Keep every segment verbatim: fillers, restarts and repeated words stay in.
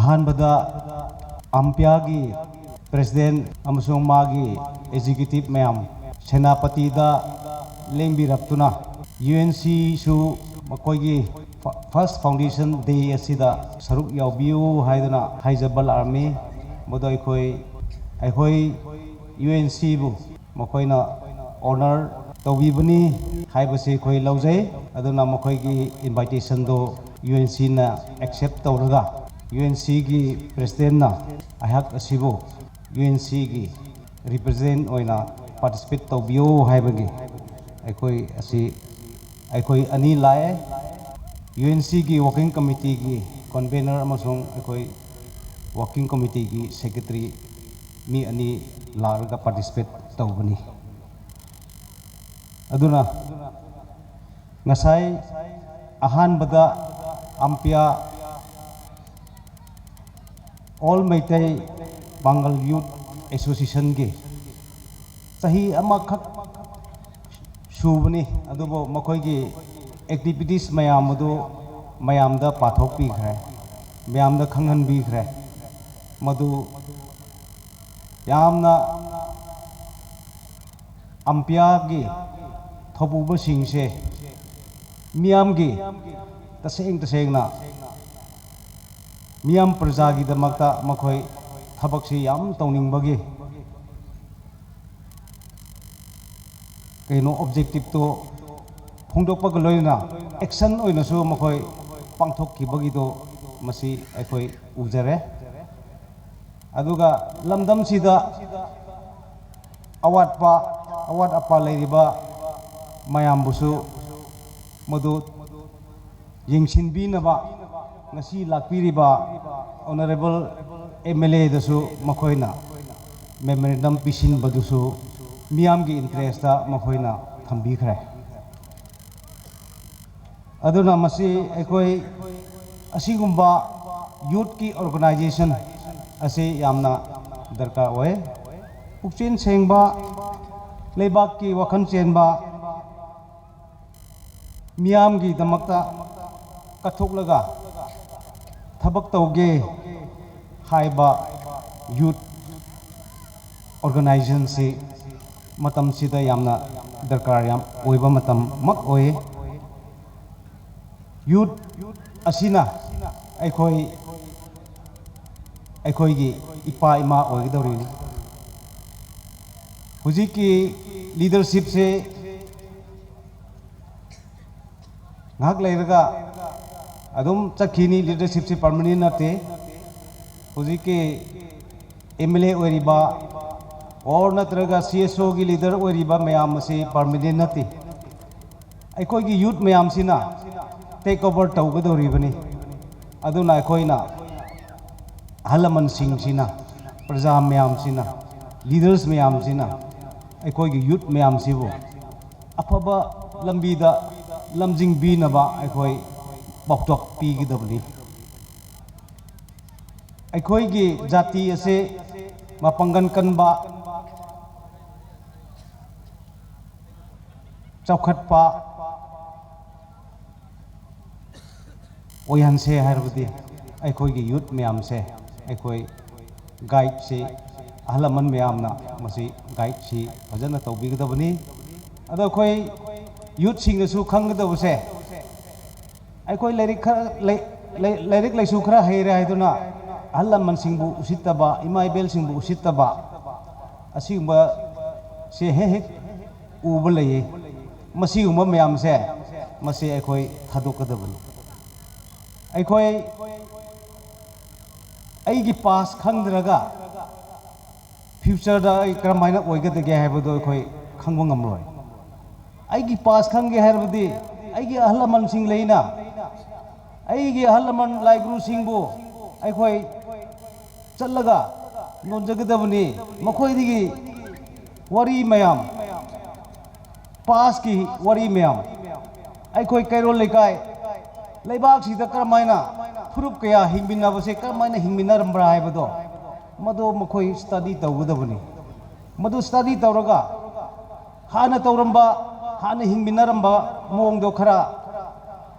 ꯑꯍꯥꯟꯕꯗ ꯑꯝꯄꯤꯌꯥꯒꯤ ꯄ꯭ꯔꯦꯁꯤꯗꯦꯟ ꯑꯃꯁꯨꯡ ꯃꯥꯒꯤ ꯑꯦꯛꯖꯤꯀ꯭ꯌꯨꯇꯤꯚ ꯃꯌꯥꯝ ꯁꯦꯅꯥꯄꯇꯤꯗ ꯂꯦꯡꯕꯤꯔꯛꯇꯨꯅ ꯌꯨ ꯑꯦꯟ ꯁꯤꯁꯨ ꯃꯈꯣꯏꯒꯤ ꯐꯥꯔꯁ ꯐꯥꯎꯟꯗꯦꯁꯟ ꯗꯦ ꯑꯁꯤꯗ ꯁꯔꯨꯛ ꯌꯥꯎꯕꯤꯌꯨ ꯍꯥꯏꯗꯨꯅ ꯍꯥꯏꯖꯕ ꯂꯥꯛꯂꯝꯃꯤ꯫ ꯃꯗꯨ ꯑꯩꯈꯣꯏ ꯑꯩꯈꯣꯏ ꯌꯨ ꯑꯦꯟ ꯁꯤꯕꯨ ꯃꯈꯣꯏꯅ ꯑꯣꯅꯔ ꯇꯧꯕꯤꯕꯅꯤ ꯍꯥꯏꯕꯁꯤ ꯑꯩꯈꯣꯏ ꯂꯧꯖꯩ꯫ ꯑꯗꯨꯅ ꯃꯈꯣꯏꯒꯤ ꯏꯟꯚꯥꯏꯇꯦꯁꯟꯗꯣ ꯌꯨ ꯑꯦꯟ ꯁꯤꯅ ꯑꯦꯛꯁꯦꯞ ꯇꯧꯔꯒ ꯌꯨ ꯑꯦꯟ ꯁꯤꯒꯤ ꯄ꯭ꯔꯦꯁꯤꯗꯦꯟꯅ ꯑꯩꯍꯥꯛ ꯑꯁꯤꯕꯨ ꯌꯨ ꯑꯦꯟ ꯁꯤꯒꯤ ꯔꯤꯄ꯭ꯔꯖꯦꯟ ꯑꯣꯏꯅ ꯄꯥꯔꯇꯤꯁꯤꯄꯦꯠ ꯇꯧꯕꯤꯌꯨ ꯍꯥꯏꯕꯒꯤ ꯑꯩꯈꯣꯏ ꯑꯁꯤ ꯑꯩꯈꯣꯏ ꯑꯅꯤ ꯂꯥꯛꯑꯦ꯫ ꯌꯨ ꯑꯦꯟ ꯁꯤꯒꯤ ꯋꯥꯔꯀꯤꯡ ꯀꯃꯤꯇꯤꯒꯤ ꯀꯟꯚꯦꯅꯔ ꯑꯃꯁꯨꯡ ꯑꯩꯈꯣꯏ ꯋꯥꯔꯀꯤꯡ ꯀꯃꯤꯇꯤꯒꯤ ꯁꯦꯀ꯭ꯔꯦꯇꯔꯤ ꯃꯤ ꯑꯅꯤ ꯂꯥꯛꯂꯒ ꯄꯥꯔꯇꯤꯁꯤꯄꯦꯠ ꯇꯧꯕꯅꯤ꯫ ꯑꯗꯨꯅ ꯉꯁꯥꯏ ꯑꯍꯥꯟꯕꯗ ꯑꯝꯄꯤꯌꯥ ꯑꯣꯜ ꯃꯩꯇꯩ ꯄꯥꯡꯒꯜ ꯌꯨꯠ ꯑꯦꯁꯣꯁꯤꯌꯦꯁꯟꯒꯤ ꯆꯍꯤ ꯑꯃꯈꯛ ꯁꯨꯕꯅꯤ, ꯑꯗꯨꯕꯨ ꯃꯈꯣꯏꯒꯤ ꯑꯦꯛꯇꯤꯚꯤꯇꯤꯁ ꯃꯌꯥꯝ ꯑꯗꯨ ꯃꯌꯥꯝꯗ ꯄꯥꯊꯣꯛꯄꯤꯈ꯭ꯔꯦ, ꯃꯌꯥꯝꯗ ꯈꯪꯍꯟꯕꯤꯈ꯭ꯔꯦ꯫ ꯃꯗꯨ ꯌꯥꯝꯅ ꯑꯝꯄꯤꯌꯥꯒꯤ ꯊꯧꯄꯨꯕꯁꯤꯡꯁꯦ ꯃꯤꯌꯥꯝꯒꯤ ꯇꯁꯦꯡ ꯇꯁꯦꯡꯅ ꯃꯤꯌꯥꯝ ꯄ꯭ꯔꯖꯥꯒꯤꯗꯃꯛꯇ ꯃꯈꯣꯏ ꯊꯕꯛꯁꯤ ꯌꯥꯝ ꯇꯧꯅꯤꯡꯕꯒꯤ ꯀꯩꯅꯣ ꯑꯣꯕꯖꯦꯛꯇꯤꯞꯇꯣ ꯐꯣꯡꯗꯣꯛꯄꯒ ꯂꯣꯏꯅꯅ ꯑꯦꯛꯁꯟ ꯑꯣꯏꯅꯁꯨ ꯃꯈꯣꯏ ꯄꯥꯡꯊꯣꯛꯈꯤꯕꯒꯤꯗꯣ ꯃꯁꯤ ꯑꯩꯈꯣꯏ ꯎꯖꯔꯦ꯫ ꯑꯗꯨꯒ ꯂꯝꯗꯝꯁꯤꯗ ꯑꯋꯥꯠꯄ ꯑꯋꯥꯠ ꯑꯄꯥ ꯂꯩꯔꯤꯕ ꯃꯌꯥꯝꯕꯨꯁꯨ ꯃꯗꯨ ꯌꯦꯡꯁꯤꯟꯕꯤꯅꯕ ꯉꯁꯤ ꯂꯥꯛꯄꯤꯔꯤꯕ ꯑꯣꯅꯔꯦꯕꯜ ꯑꯦꯝ ꯑꯦꯜ ꯑꯦꯗꯁꯨ ꯃꯈꯣꯏꯅ ꯃꯦꯃꯣꯔꯦꯟꯗꯝ ꯄꯤꯁꯤꯟꯕꯗꯨꯁꯨ ꯃꯤꯌꯥꯝꯒꯤ ꯏꯟꯇꯔꯦꯁꯇ ꯃꯈꯣꯏꯅ ꯊꯝꯕꯤꯈ꯭ꯔꯦ꯫ ꯑꯗꯨꯅ ꯃꯁꯤ ꯑꯩꯈꯣꯏ ꯑꯁꯤꯒꯨꯝꯕ ꯌꯨꯠꯀꯤ ꯑꯣꯔꯒꯅꯥꯏꯖꯦꯁꯟ ꯑꯁꯤ ꯌꯥꯝꯅ ꯗꯔꯀꯥꯔ ꯑꯣꯏ꯫ ꯄꯨꯛꯆꯦꯜ ꯁꯦꯡꯕ, ꯂꯩꯕꯥꯛꯀꯤ ꯋꯥꯈꯜ ꯆꯦꯟꯕ, ꯃꯤꯌꯥꯝꯒꯤꯗꯃꯛꯇ ꯀꯠꯊꯣꯛꯂꯒ ꯊꯕꯛ ꯇꯧꯒꯦ ꯍꯥꯏꯕ ꯌꯨꯠ ꯑꯣꯔꯒꯅꯥꯏꯖꯦꯁꯟꯁꯤ ꯃꯇꯝꯁꯤꯗ ꯌꯥꯝꯅ ꯗꯔꯀꯥꯔ ꯌꯥꯝ ꯑꯣꯏꯕ ꯃꯇꯝꯃꯛ ꯑꯣꯏ꯫ ꯌꯨꯠ ꯑꯁꯤꯅ ꯑꯩꯈꯣꯏ ꯑꯩꯈꯣꯏꯒꯤ ꯏꯄꯥ ꯏꯃꯥ ꯑꯣꯏꯒꯗꯧꯔꯤꯅꯤ꯫ ꯍꯧꯖꯤꯛꯀꯤ ꯂꯤꯗꯔꯁꯤꯞꯁꯦ ꯉꯥꯏꯍꯥꯛ ꯂꯩꯔꯒ ꯑꯗꯨꯝ ꯆꯠꯈꯤꯅꯤ꯫ ꯂꯤꯗꯔꯁꯤꯞꯁꯦ ꯄꯔꯃꯅꯦꯟ ꯅꯠꯇꯦ꯫ ꯍꯧꯖꯤꯛꯀꯤ ꯑꯦꯝ ꯑꯦꯜ ꯑꯦ ꯑꯣꯏꯔꯤꯕ ꯑꯣꯔ ꯅꯠꯇ꯭ꯔꯒ ꯁꯤ ꯑꯦꯁ ꯑꯣꯒꯤ ꯂꯤꯗꯔ ꯑꯣꯏꯔꯤꯕ ꯃꯌꯥꯝ ꯑꯁꯤ ꯄꯔꯃꯅꯦꯟ ꯅꯠꯇꯦ꯫ ꯑꯩꯈꯣꯏꯒꯤ ꯌꯨꯠ ꯃꯌꯥꯝꯁꯤꯅ ꯇꯦꯛ ꯑꯣꯚꯔ ꯇꯧꯒꯗꯧꯔꯤꯕꯅꯤ꯫ ꯑꯗꯨꯅ ꯑꯩꯈꯣꯏꯅ ꯑꯍꯜ ꯂꯃꯟꯁꯤꯡꯁꯤꯅ, ꯄ꯭ꯔꯖꯥ ꯃꯌꯥꯝꯁꯤꯅ, ꯂꯤꯗꯔꯁ ꯃꯌꯥꯝꯁꯤꯅ ꯑꯩꯈꯣꯏꯒꯤ ꯌꯨꯠ ꯃꯌꯥꯝꯁꯤꯕꯨ ꯑꯐꯕ ꯂꯝꯕꯤꯗ ꯂꯝꯖꯤꯡꯕꯤꯅꯕ ꯑꯩꯈꯣꯏ ꯄꯥꯎꯇꯥꯛ ꯄꯤꯒꯗꯕꯅꯤ꯫ ꯑꯩꯈꯣꯏꯒꯤ ꯖꯥꯇꯤ ꯑꯁꯤ ꯃꯄꯥꯡꯒꯜ ꯀꯟꯕ, ꯆꯥꯎꯈꯠꯄ ꯑꯣꯏꯍꯟꯁꯦ ꯍꯥꯏꯔꯕꯗꯤ ꯑꯩꯈꯣꯏꯒꯤ ꯌꯨꯠ ꯃꯌꯥꯝꯁꯦ, ꯑꯩꯈꯣꯏ ꯒꯥꯏꯗꯁꯤ, ꯑꯍꯜ ꯂꯃꯟ ꯃꯌꯥꯝꯅ ꯃꯁꯤ ꯒꯥꯏꯗꯁꯤ ꯐꯖꯅ ꯇꯧꯕꯤꯒꯗꯕꯅꯤ꯫ ꯑꯗꯣ ꯑꯩꯈꯣꯏ ꯌꯨꯠꯁꯤꯡꯅꯁꯨ ꯈꯪꯒꯗꯕꯁꯦ, ꯑꯩꯈꯣꯏ ꯂꯥꯏꯔꯤꯛ ꯈꯔ ꯂꯩ-, ꯂꯩ-, ꯂꯥꯏꯔꯤꯛ ꯂꯥꯏꯁꯨ ꯈꯔ ꯍꯩꯔꯦ ꯍꯥꯏꯗꯨꯅ ꯑꯍꯜ ꯂꯃꯟꯁꯤꯡꯕꯨ ꯎꯁꯤꯠꯇꯕ, ꯏꯃꯥ ꯏꯕꯦꯜꯁꯤꯡꯕꯨ ꯎꯁꯤꯠꯇꯕ, ꯑꯁꯤꯒꯨꯝꯕꯁꯦ ꯍꯦꯛ ꯍꯦꯛ ꯎꯕ ꯂꯩꯌꯦ꯫ ꯃꯁꯤꯒꯨꯝꯕ ꯃꯌꯥꯝꯁꯦ, ꯃꯁꯤ ꯑꯩꯈꯣꯏ ꯊꯥꯗꯣꯛꯀꯗꯕꯅꯤ꯫ ꯑꯩꯈꯣꯏ ꯑꯩꯒꯤ ꯄꯥꯁ ꯈꯪꯗ꯭ꯔꯒ ꯐ꯭ꯌꯨꯆꯔꯗ ꯑꯩ ꯀꯔꯝꯍꯥꯏꯅ ꯑꯣꯏꯒꯗꯒꯦ ꯍꯥꯏꯕꯗꯣ ꯑꯩꯈꯣꯏ ꯈꯪꯕ ꯉꯝꯂꯣꯏ꯫ ꯑꯩꯒꯤ ꯄꯥꯁ ꯈꯪꯒꯦ ꯍꯥꯏꯔꯕꯗꯤ ꯑꯩꯒꯤ ꯑꯍꯜ ꯂꯃꯟꯁꯤꯡ ꯂꯩꯅ, ꯑꯩꯒꯤ ꯑꯍꯜ ꯂꯃꯟ ꯂꯥꯏꯒꯨꯔꯨꯁꯤꯡꯕꯨ ꯑꯩꯈꯣꯏ ꯆꯠꯂꯒ ꯅꯣꯟꯖꯒꯗꯕꯅꯤ꯫ ꯃꯈꯣꯏꯗꯒꯤ ꯋꯥꯔꯤ ꯃꯌꯥꯝ, ꯄꯥꯁꯀꯤ ꯋꯥꯔꯤ ꯃꯌꯥꯝ, ꯑꯩꯈꯣꯏ ꯀꯩꯔꯣꯜ ꯂꯩꯀꯥꯏ, ꯂꯩꯕꯥꯛꯁꯤꯗ ꯀꯔꯝꯍꯥꯏꯅ ꯐꯨꯔꯨꯞ ꯀꯌꯥ ꯍꯤꯡꯃꯤꯟꯅꯕꯁꯦ ꯀꯔꯝꯍꯥꯏꯅ ꯍꯤꯡꯃꯤꯟꯅꯔꯝꯕ꯭ꯔꯥ ꯍꯥꯏꯕꯗꯣ, ꯃꯗꯨ ꯃꯈꯣꯏ ꯁ꯭ꯇꯗꯤ ꯇꯧꯒꯗꯕꯅꯤ꯫ ꯃꯗꯨ ꯁ꯭ꯇꯗꯤ ꯇꯧꯔꯒ ꯍꯥꯟꯅ ꯇꯧꯔꯝꯕ, ꯍꯥꯟꯅ ꯍꯤꯡꯃꯤꯟꯅꯔꯝꯕ ꯃꯑꯣꯡꯗꯣ ꯈꯔ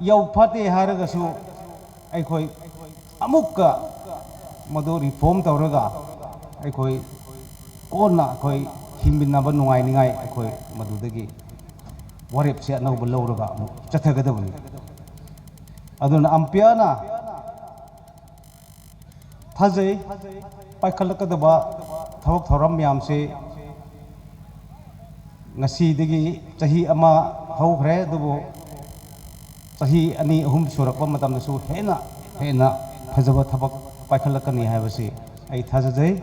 ꯌꯧ ꯐꯠꯇꯦ ꯍꯥꯏꯔꯒꯁꯨ ꯑꯩꯈꯣꯏ ꯑꯃꯨꯛꯀ ꯃꯗꯨ ꯔꯤꯐꯣꯔꯝ ꯇꯧꯔꯒ ꯑꯩꯈꯣꯏ ꯀꯣꯟꯅ ꯑꯩꯈꯣꯏ ꯍꯤꯡꯃꯤꯟꯅꯕ ꯅꯨꯡꯉꯥꯏꯅꯤꯡꯉꯥꯏ ꯑꯩꯈꯣꯏ ꯃꯗꯨꯗꯒꯤ ꯋꯥꯔꯦꯞꯁꯦ ꯑꯅꯧꯕ ꯂꯧꯔꯒ ꯑꯃꯨꯛ ꯆꯠꯊꯒꯗꯕꯅꯤ꯫ ꯑꯗꯨꯅ ꯑꯝꯄꯤꯌꯥꯅ ꯊꯥꯖꯩ, ꯄꯥꯏꯈꯠꯂꯛꯀꯗꯕ ꯊꯕꯛ ꯊꯧꯔꯝ ꯃꯌꯥꯝꯁꯤ ꯉꯁꯤꯗꯒꯤ ꯆꯍꯤ ꯑꯃ ꯍꯧꯈ꯭ꯔꯦ, ꯑꯗꯨꯕꯨ ꯆꯍꯤ ꯑꯅꯤ ꯑꯍꯨꯝ ꯁꯨꯔꯛꯄ ꯃꯇꯝꯗꯁꯨ ꯍꯦꯟꯅ ꯍꯦꯟꯅ ꯐꯖꯕ ꯊꯕꯛ ꯄꯥꯏꯈꯠꯂꯛꯀꯅꯤ ꯍꯥꯏꯕꯁꯤ ꯑꯩ ꯊꯥꯖꯖꯩ꯫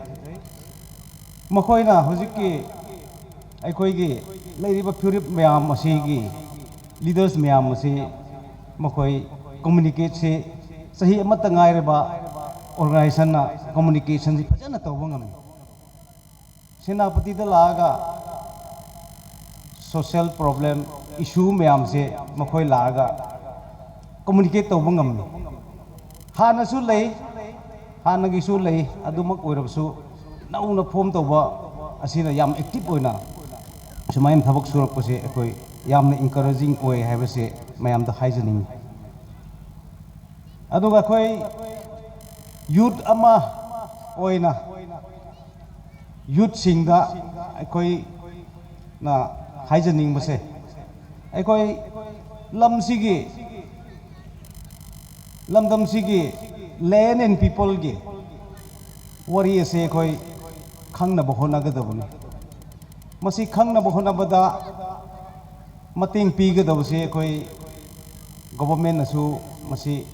ꯃꯈꯣꯏꯅ ꯍꯧꯖꯤꯛꯀꯤ ꯑꯩꯈꯣꯏꯒꯤ ꯂꯩꯔꯤꯕ ꯐꯨꯔꯨꯞ ꯃꯌꯥꯝ ꯑꯁꯤꯒꯤ ꯂꯤꯗꯔꯁ ꯃꯌꯥꯝ ꯑꯁꯤ ꯃꯈꯣꯏ ꯀꯝꯃꯨꯅꯤꯀꯦꯠꯁꯤ ꯆꯍꯤ ꯑꯃꯠꯇ ꯉꯥꯏꯔꯕ ꯑꯣꯔꯒꯅꯥꯏꯖꯦꯁꯟꯅ ꯀꯝꯃꯨꯅꯤꯀꯦꯁꯟꯁꯤ ꯐꯖꯅ ꯇꯧꯕ ꯉꯝꯃꯤ꯫ ꯁꯦꯅꯥꯄꯇꯤꯗ ꯂꯥꯛꯑꯒ ꯁꯣꯁꯤꯌꯦꯜ ꯄ꯭ꯔꯣꯕ꯭ꯂꯦꯝ, ꯏꯁꯨ ꯃꯌꯥꯝꯁꯦ ꯃꯈꯣꯏ ꯂꯥꯛꯑꯒ ꯀꯝꯃꯨꯅꯤꯀꯦꯠ ꯇꯧꯕ ꯉꯝꯃꯤ꯫ ꯍꯥꯟꯅꯁꯨ ꯂꯩ, ꯍꯥꯟꯅꯒꯤꯁꯨ ꯂꯩ, ꯑꯗꯨꯃꯛ ꯑꯣꯏꯔꯕꯁꯨ ꯅꯧꯅ ꯐꯣꯝ ꯇꯧꯕ ꯑꯁꯤꯅ ꯌꯥꯝ ꯑꯦꯛꯇꯤꯚ ꯑꯣꯏꯅ ꯁꯨꯃꯥꯏꯅ ꯊꯕꯛ ꯁꯨꯔꯛꯄꯁꯦ ꯑꯩꯈꯣꯏ ꯌꯥꯝꯅ ꯏꯟꯀꯔꯦꯖꯤꯡ ꯑꯣꯏ ꯍꯥꯏꯕꯁꯦ ꯃꯌꯥꯝꯗ ꯍꯥꯏꯖꯅꯤꯡꯉꯤ꯫ ꯑꯗꯨꯒ ꯑꯩꯈꯣꯏ ꯌꯨꯠ ꯑꯃ ꯑꯣꯏꯅ ꯌꯨꯠꯁꯤꯡꯗ ꯑꯩꯈꯣꯏꯅ ꯍꯥꯏꯖꯅꯤꯡꯕꯁꯦ, ꯑꯩꯈꯣꯏ ꯂꯝꯁꯤꯒꯤ, ꯂꯝꯗꯝꯁꯤꯒꯤ land and peopleꯒꯤ ꯋꯥꯔꯤ ꯑꯁꯦ ꯑꯩꯈꯣꯏ ꯈꯪꯅꯕ ꯍꯣꯠꯅꯒꯗꯕꯅꯤ꯫ ꯃꯁꯤ ꯈꯪꯅꯕ ꯍꯣꯠꯅꯕꯗ ꯃꯇꯦꯡ ꯄꯤꯒꯗꯕꯁꯦ ꯑꯩꯈꯣꯏ ꯒꯣꯚꯔꯟꯃꯦꯟꯠꯅꯁꯨ ꯃꯁꯤ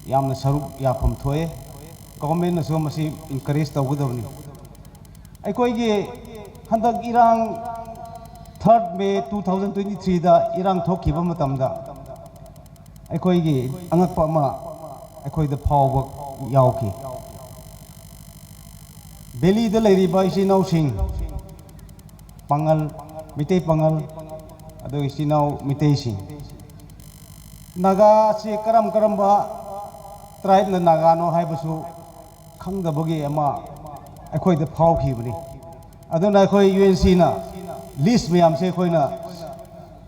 ꯌꯥꯝꯅ ꯁꯔꯨꯛ ꯌꯥꯐꯝ ꯊꯣꯛꯑꯦ꯫ ꯒꯣꯚꯔꯟꯃꯦꯟꯠꯅꯁꯨ ꯃꯁꯤ ꯏꯟꯀꯔꯦꯖ ꯇꯧꯒꯗꯕꯅꯤ꯫ ꯑꯩꯈꯣꯏꯒꯤ ꯍꯟꯗꯛ ꯏꯔꯥꯡ, third May two thousand twenty threeꯗ ꯏꯔꯥꯡ ꯊꯣꯛꯈꯤꯕ ꯃꯇꯝꯗ ꯑꯩꯈꯣꯏꯒꯤ ꯑꯉꯛꯄ ꯑꯃ ꯑꯩꯈꯣꯏꯗ ꯐꯥꯎꯕ ꯌꯥꯎꯈꯤ꯫ ꯚꯦꯂꯤꯗ ꯂꯩꯔꯤꯕ ꯏꯆꯤꯜ ꯏꯅꯥꯎꯁꯤꯡ, ꯄꯥꯉꯜ, ꯃꯩꯇꯩ ꯄꯥꯉꯜ, ꯑꯗꯨꯒ ꯏꯆꯤꯜ ꯏꯅꯥꯎ ꯃꯩꯇꯩꯁꯤꯡ, ꯅꯥꯒꯥꯁꯤ ꯀꯔꯝ ꯀꯔꯝꯕ ꯇ꯭ꯔꯥꯏꯕꯅ ꯅꯥꯒꯥꯅꯣ ꯍꯥꯏꯕꯁꯨ ꯈꯪꯗꯕꯒꯤ ꯑꯃ ꯑꯩꯈꯣꯏꯗ ꯐꯥꯎꯈꯤꯕꯅꯤ꯫ ꯑꯗꯨꯅ ꯑꯩꯈꯣꯏ ꯌꯨ ꯑꯦꯟ ꯁꯤꯅ ꯂꯤꯁ ꯃꯌꯥꯝꯁꯦ ꯑꯩꯈꯣꯏꯅ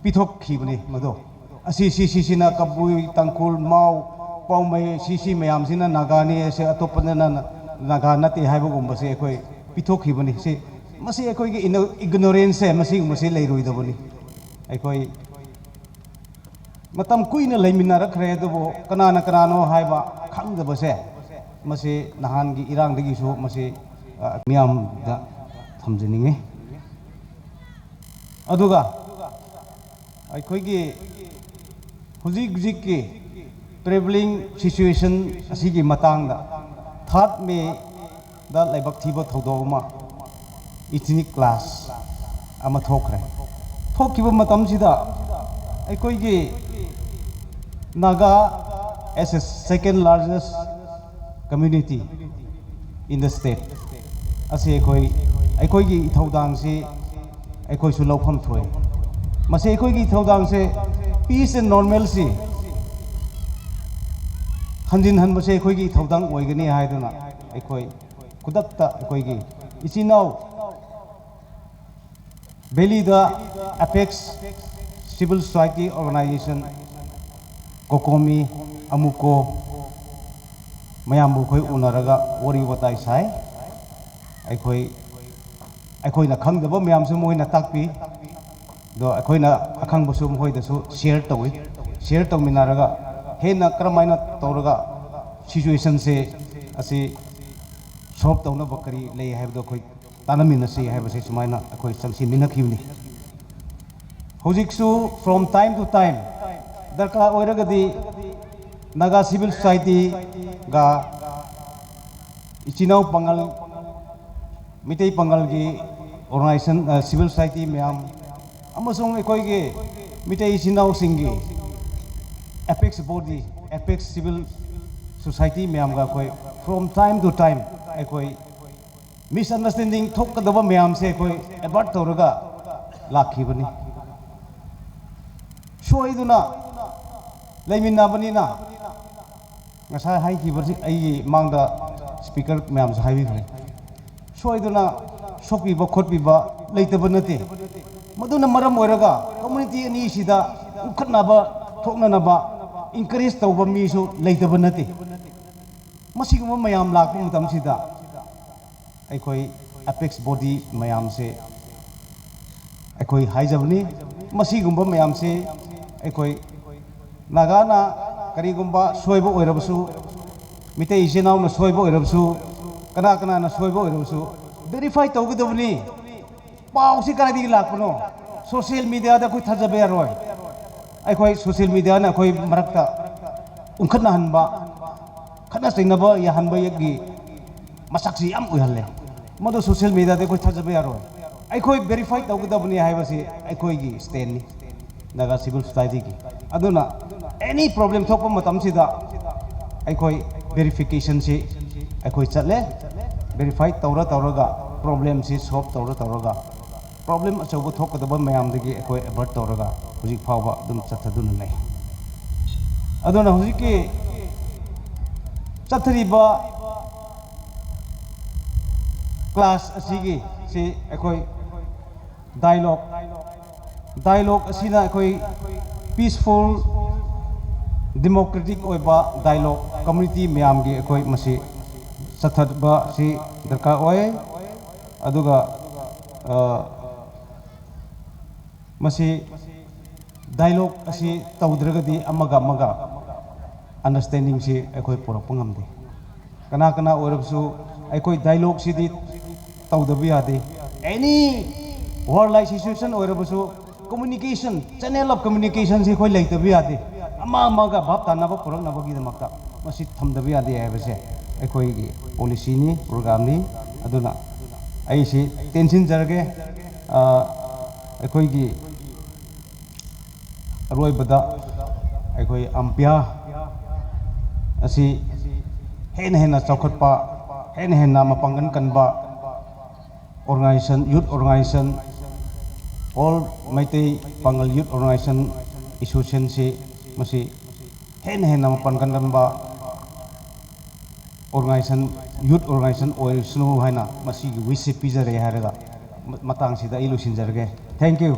ꯄꯤꯊꯣꯛꯈꯤꯕꯅꯤ꯫ ꯃꯗꯣ ꯑꯁꯤ ꯁꯤ ꯁꯤꯁꯤꯅ ꯀꯕꯨꯏ, ꯇꯥꯡꯈꯨꯜ, ꯃꯥꯎ, ꯄꯥꯎꯃꯩ ꯁꯤ ꯁꯤ ꯃꯌꯥꯝꯁꯤꯅ ꯅꯥꯒꯥꯅꯤ, ꯑꯁꯤ ꯑꯇꯣꯞꯄꯗꯅ ꯅꯥꯒꯥ ꯅꯠꯇꯦ ꯍꯥꯏꯕꯒꯨꯝꯕꯁꯦ ꯑꯩꯈꯣꯏ ꯄꯤꯊꯣꯛꯈꯤꯕꯅꯤ꯫ ꯁꯤ ꯃꯁꯤ ꯑꯩꯈꯣꯏꯒꯤ ignorance ꯁꯦ ꯃꯁꯤꯒꯨꯝꯕꯁꯤ ꯂꯩꯔꯣꯏꯗꯕꯅꯤ꯫ ꯑꯩꯈꯣꯏ ꯃꯇꯝ ꯀꯨꯏꯅ ꯂꯩꯃꯤꯟꯅꯔꯛꯈ꯭ꯔꯦ, ꯑꯗꯨꯕꯨ ꯀꯅꯥꯅ ꯀꯅꯥꯅꯣ ꯍꯥꯏꯕ ꯈꯪꯗꯕꯁꯦ ꯃꯁꯤ ꯅꯍꯥꯟꯒꯤ ꯏꯔꯥꯡꯗꯒꯤꯁꯨ ꯃꯁꯤ ꯃꯤꯌꯥꯝꯗ ꯊꯝꯖꯅꯤꯡꯉꯤ꯫ ꯑꯗꯨꯒ ꯑꯩꯈꯣꯏꯒꯤ ꯍꯧꯖꯤꯛ ꯍꯧꯖꯤꯛꯀꯤ prevailing situation ꯑꯁꯤꯒꯤ ꯃꯇꯥꯡꯗ third May ꯗ ꯂꯥꯏꯕꯛ ꯊꯤꯕ ꯊꯧꯗꯣꯛ ꯑꯃ, ethnic clash ꯑꯃ ꯊꯣꯛꯈ꯭ꯔꯦ꯫ ꯊꯣꯛꯈꯤꯕ ꯃꯇꯝꯁꯤꯗ ꯑꯩꯈꯣꯏꯒꯤ Naga as a second largest community in the state ꯑꯁꯤ ꯑꯩꯈꯣꯏ ꯑꯩꯈꯣꯏꯒꯤ ꯏꯊꯧꯗꯥꯡꯁꯤ ꯑꯩꯈꯣꯏꯁꯨ ꯂꯧꯐꯝ ꯊꯣꯛꯏ꯫ ꯃꯁꯤ ꯑꯩꯈꯣꯏꯒꯤ ꯏꯊꯧꯗꯥꯡꯁꯦ peace and normalcy ꯍꯟꯖꯤꯟꯍꯟꯕꯁꯦ ꯑꯩꯈꯣꯏꯒꯤ ꯏꯊꯧꯗꯥꯡ ꯑꯣꯏꯒꯅꯤ ꯍꯥꯏꯗꯨꯅ ꯑꯩꯈꯣꯏ ꯈꯨꯗꯛꯇ ꯑꯩꯈꯣꯏꯒꯤ ꯏꯆꯤꯟ ꯏꯅꯥꯎ valid apex civil society organization, COCOMI, AMUCO ꯃꯌꯥꯝꯕꯨ ꯑꯩꯈꯣꯏ ꯎꯅꯔꯒ ꯋꯥꯔꯤ ꯋꯥꯇꯥꯏ ꯁꯥꯏ꯫ ꯑꯩꯈꯣꯏ ꯑꯩꯈꯣꯏꯅ ꯈꯪꯗꯕ ꯃꯌꯥꯝꯁꯨ ꯃꯣꯏꯅ ꯇꯥꯛꯄꯤ꯫ ꯑꯗꯣ ꯑꯩꯈꯣꯏꯅ ꯑꯈꯪꯕꯁꯨ ꯃꯈꯣꯏꯗꯁꯨ share ꯇꯧꯏ꯫ Share ꯇꯧꯃꯤꯟꯅꯔꯒ ꯍꯦꯟꯅ ꯀꯔꯝꯍꯥꯏꯅ ꯇꯧꯔꯒ situation ꯁꯦ ꯑꯁꯤ solve ꯇꯧꯅꯕ ꯀꯔꯤ ꯂꯩ ꯍꯥꯏꯕꯗꯣ ꯑꯩꯈꯣꯏ ꯇꯥꯟꯅꯃꯤꯟꯅꯁꯤ ꯍꯥꯏꯕꯁꯦ ꯁꯨꯃꯥꯏꯅ ꯑꯩꯈꯣꯏ ꯆꯪꯁꯤꯟꯃꯤꯟꯅꯈꯤꯕꯅꯤ꯫ ꯍꯧꯖꯤꯛꯁꯨ from time to time ꯗꯔꯀꯥꯔ ꯑꯣꯏꯔꯒꯗꯤ Naga civil society ꯒ ꯏꯆꯤꯟ ꯏꯅꯥꯎ ꯄꯥꯉꯜ, ꯃꯤꯇꯩ ꯄꯥꯉꯜꯒꯤ organization, ꯑ, civil society ꯃꯌꯥꯝ ꯑꯃꯁꯨꯡ ꯑꯩꯈꯣꯏꯒꯤ ꯃꯤꯇꯩ ꯏꯆꯤꯟ ꯏꯅꯥꯎꯁꯤꯡꯒꯤ apex body, apex civil society ꯃꯌꯥꯝꯒ ꯑꯩꯈꯣꯏ from time to time ꯑꯩꯈꯣꯏ misunderstanding ꯊꯣꯛꯀꯗꯕ ꯃꯌꯥꯝꯁꯦ ꯑꯩꯈꯣꯏ avert ꯇꯧꯔꯒ ꯂꯥꯛꯈꯤꯕꯅꯤ꯫ ꯁꯣꯏꯗꯨꯅ ꯂꯩꯃꯤꯟꯅꯕꯅꯤꯅ ꯉꯁꯥꯏ ꯍꯥꯏꯈꯤꯕꯁꯤ ꯑꯩꯒꯤ ꯃꯥꯡꯗ speaker ꯃꯌꯥꯝꯁꯨ ꯍꯥꯏꯕꯤꯈ꯭ꯔꯦ꯫ ꯁꯣꯏꯗꯨꯅ ꯁꯣꯛꯄꯤꯕ ꯈꯣꯠꯄꯤꯕ ꯂꯩꯇꯕ ꯅꯠꯇꯦ꯫ ꯃꯗꯨꯅ ꯃꯔꯝ ꯑꯣꯏꯔꯒ community ꯑꯅꯤꯁꯤꯗ ꯎꯈꯠꯅꯕ ꯊꯣꯛꯅꯅꯕ encourage ꯇꯧꯕ ꯃꯤꯁꯨ ꯂꯩꯇꯕ ꯅꯠꯇꯦ꯫ ꯃꯁꯤꯒꯨꯝꯕ ꯃꯌꯥꯝ ꯂꯥꯛꯄ ꯃꯇꯝꯁꯤꯗ ꯑꯩꯈꯣꯏ apex body ꯃꯌꯥꯝꯁꯦ ꯑꯩꯈꯣꯏ ꯍꯥꯏꯖꯕꯅꯤ꯫ ꯃꯁꯤꯒꯨꯝꯕ ꯃꯌꯥꯝꯁꯦ ꯑꯩꯈꯣꯏ ꯅꯥꯒꯥꯅ ꯀꯔꯤꯒꯨꯝꯕ ꯁꯣꯏꯕ ꯑꯣꯏꯔꯕꯁꯨ, ꯃꯤꯇꯩ ꯏꯆꯤꯟ ꯏꯅꯥꯎꯅ ꯁꯣꯏꯕ ꯑꯣꯏꯔꯕꯁꯨ, ꯀꯅꯥ ꯀꯅꯥꯅ ꯁꯣꯏꯕ ꯑꯣꯏꯔꯕꯁꯨ verify ꯇꯧꯒꯗꯕꯅꯤ꯫ ꯄꯥꯎꯁꯤ ꯀꯗꯥꯏꯗꯒꯤ ꯂꯥꯛꯄꯅꯣ? Social media ꯗ ꯑꯩꯈꯣꯏ ꯊꯥꯖꯕ ꯌꯥꯔꯣꯏ꯫ ꯑꯩꯈꯣꯏ social media ꯅ ꯑꯩꯈꯣꯏ ꯃꯔꯛꯇ ꯎꯪꯈꯠꯅꯍꯟꯕ, ꯈꯠꯅ ꯆꯩꯅꯕ ꯌꯥꯍꯟꯕꯒꯤ ꯃꯁꯛꯁꯤ ꯌꯥꯝ ꯎꯏꯍꯜꯂꯦ꯫ ꯃꯗꯨ social media ꯗ ꯑꯩꯈꯣꯏ ꯊꯥꯖꯕ ꯌꯥꯔꯣꯏ꯫ ꯑꯩꯈꯣꯏ verify ꯇꯧꯒꯗꯕꯅꯤ ꯍꯥꯏꯕꯁꯤ ꯑꯩꯈꯣꯏꯒꯤ stand ꯅꯤ, Naga Civil Society ꯒꯤ꯫ ꯑꯗꯨꯅ any problem ꯊꯣꯛꯄ ꯃꯇꯝꯁꯤꯗ ꯑꯩꯈꯣꯏ verification ꯁꯤ ꯑꯩꯈꯣꯏ ꯆꯠꯂꯦ꯫ Verify ꯇꯧꯔ ꯇꯧꯔꯒ problem ꯁꯤ solve ꯇꯧꯔ ꯇꯧꯔꯒ problem ꯑꯆꯧꯕ ꯊꯣꯛꯀꯗꯕ ꯃꯌꯥꯝꯗꯒꯤ ꯑꯩꯈꯣꯏ avert ꯇꯧꯔꯒ ꯍꯧꯖꯤꯛ ꯐꯥꯎꯕ ꯑꯗꯨꯝ ꯆꯠꯊꯗꯨꯅ ꯂꯩ꯫ ꯑꯗꯨꯅ ꯍꯧꯖꯤꯛꯀꯤ ꯆꯠꯊꯔꯤꯕ class ꯑꯁꯤꯒꯤ ꯁꯤ ꯑꯩꯈꯣꯏ dialogue, dialogue ꯑꯁꯤꯅ ꯑꯩꯈꯣꯏ peaceful democratic ꯑꯣꯏꯕ dialogue, community ꯃꯌꯥꯝꯒꯤ ꯑꯩꯈꯣꯏ ꯃꯁꯤ ꯆꯠꯊꯕ ꯑꯁꯤ ꯗꯔꯀꯥꯔ ꯑꯣꯏ꯫ ꯑꯗꯨꯒ, ꯑ, ꯃꯁꯤ dialogue ꯑꯁꯤ ꯇꯧꯗ꯭ꯔꯒꯗꯤ ꯑꯃꯒ ꯑꯃꯒ understanding ꯁꯤ ꯑꯩꯈꯣꯏ ꯄꯨꯔꯛꯄ ꯉꯝꯗꯦ꯫ ꯀꯅꯥ ꯀꯅꯥ ꯑꯣꯏꯔꯕꯁꯨ ꯑꯩꯈꯣꯏ dialogue ꯁꯤꯗꯤ ꯇꯧꯗꯕ ꯌꯥꯗꯦ꯫ Any warlike situation ꯑꯣꯏꯔꯕꯁꯨ communication, channel of communication ꯁꯤ ꯑꯩꯈꯣꯏ ꯂꯩꯇꯕ ꯌꯥꯗꯦ꯫ ꯑꯃ ꯑꯃꯒ ꯚꯥꯞ ꯇꯥꯅꯕ ꯄꯨꯔꯛꯅꯕꯒꯤꯗꯃꯛꯇ ꯃꯁꯤ ꯊꯝꯗꯕ ꯌꯥꯗꯦ ꯍꯥꯏꯕꯁꯦ ꯑꯩꯈꯣꯏꯒꯤ policy ꯅꯤ, program ꯅꯤ꯫ ꯑꯗꯨꯅ ꯑꯩꯁꯤ ꯇꯦꯟꯁꯤꯟꯖꯔꯒꯦ꯫ ꯑ, ꯑꯩꯈꯣꯏꯒꯤ ꯑꯔꯣꯏꯕꯗ ꯑꯩꯈꯣꯏ ꯑꯝꯄꯤꯌꯥ ꯑꯁꯤ ꯍꯦꯟꯅ ꯍꯦꯟꯅ ꯆꯥꯎꯈꯠꯄ, ꯍꯦꯟꯅ ꯍꯦꯟꯅ ꯃꯄꯥꯡꯒꯜ ꯀꯟꯕ organization, youth organization, all Meitei ꯄꯥꯡꯒꯜ youth organization association ꯁꯤ ꯃꯁꯤ ꯍꯦꯟꯅ ꯍꯦꯟꯅ ꯃꯄꯥꯡꯒꯜ ꯀꯟꯕ organization, youth organization ꯑꯣꯏꯔꯁꯅꯨ ꯍꯥꯏꯅ ꯃꯁꯤꯒꯤ wish ꯁꯤ ꯄꯤꯖꯔꯦ ꯍꯥꯏꯔꯒ ꯃ-, ꯃꯇꯥꯡꯁꯤꯗ ꯑꯩ ꯂꯣꯏꯁꯤꯟꯖꯔꯒꯦ꯫ Thank you꯫